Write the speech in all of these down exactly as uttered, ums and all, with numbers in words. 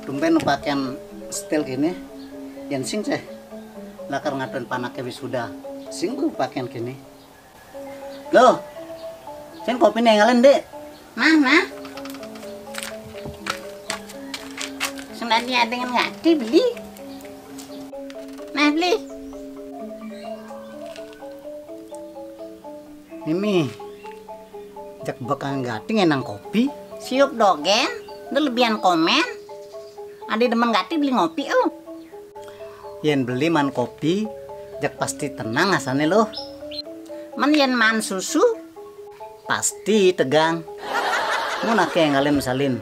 Tumben lu pakean style kene. Yén sing céh lakar ngadoin panaké wisuda, sing ku pakean kene. Loh, sing kopiné énggalin, Dik? Nah, nah. Sing tadi ada yang ngerti beli. Nah, beli. Mimi, jak bekan gati ngénang kopi. Siup dogén, da lebihan komén. Adi demen gati beli ngopi, uh. Yén beli man kopi, jak pasti tenang asané loh. Men yén man susu, pasti tegang. Mun aké énggalin salin.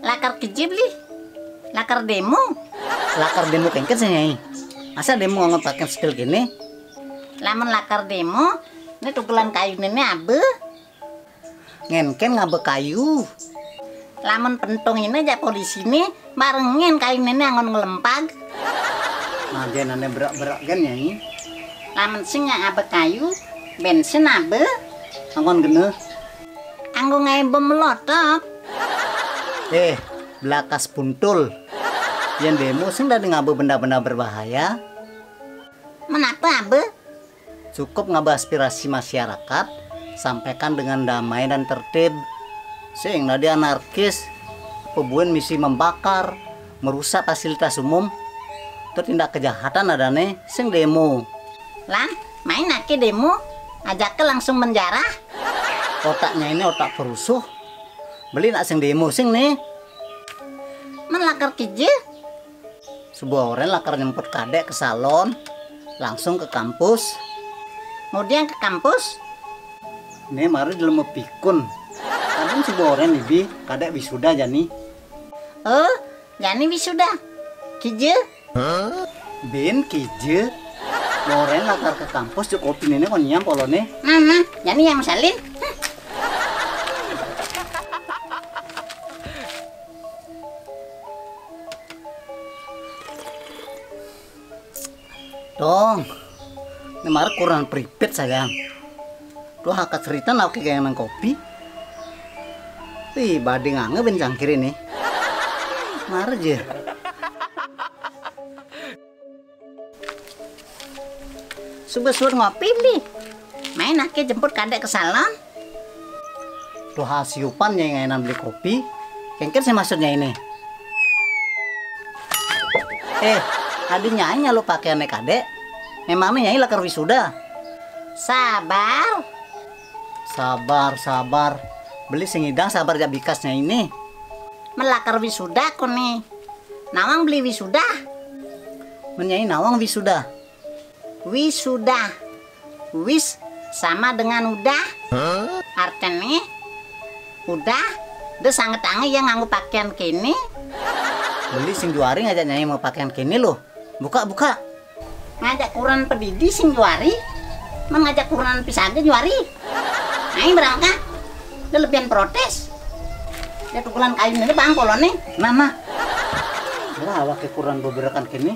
Lakar kejé beli. Lakar demo. Lakar demo kéngkén sih, Nyai. Asa demo nganggo pakean style kene? Lamun lakar demo, né tugelan kayuné né abeh. Ngénkén ngabeh kayu. Lamun pentung iné jak polisiné, barengin kayuné né anggon ngelempag. Nah, jén ané berak-berak gén, Nyai. Lamun sing ngabeh kayu, bensin abeh. Anggon geneh. Anggo ngaé bom molotov. Eh, belakas puntul. Yén demo sing dadi ngabeh benda-benda berbahaya. Men apa abeh? Cukup ngabah aspirasi masyarakat, sampaikan dengan damai dan tertib. Sing dadi anarkis, pebuin misi membakar, merusak fasilitas umum, itu tindak kejahatan adané, sing demo. Lan, main aké demo, ajaké langsung menjarah. Otaknya ini otak perusuh. Beli nak sing demo sing nih. Men lakar kejé. Suba orén lakar nyemput kadék ke salon, langsung ke kampus. Kemudian ke kampus? Né mari dilem pikun. Kadén suba orén ibi kadék wisuda jani. Oh, jani wisuda. Kejé? Bin kejé. Orén lakar ke kampus, cuk kopi néné kon nyam poloné. Nah, nah, jani yang salin. Dong, né mara kurang pripit sayang. Duh, akat cerita nak oké kayak nang kopi. Wih, badé ngangge ben cangkir ini. Mara je. Suba suur ngopi, Bli. Main aké jemput kadék ke salon. Tuh, siupan Nyai ngainan beli kopi. Kéngkén sih maksudnya ini. Eh, adi Nyai nyalu pakéanné kadék. Memangnya Nyai lakar wisuda? Sabar. Sabar, sabar. Beli sing idang sabar jak bikasnya ini. Men lakar wisuda koné. Nawang beli wisuda. Men Nyai nawang wisuda. Wisuda. Wis sama dengan udah. Artinya udah, da sanget angge ya nganggo pakéan kéné. Beli sing juari ngajak Nyai mau pakéan kéné loh. Buka, buka. Ngajak kurenan pedidi sing juari. Men ngajak kurenan pisagé juari. Ayo berangkat. Da lebihan protes. Ya tukulan kayu ini bang poloné. Nah, nah. Lah, awaké kurenan beberekan kéné.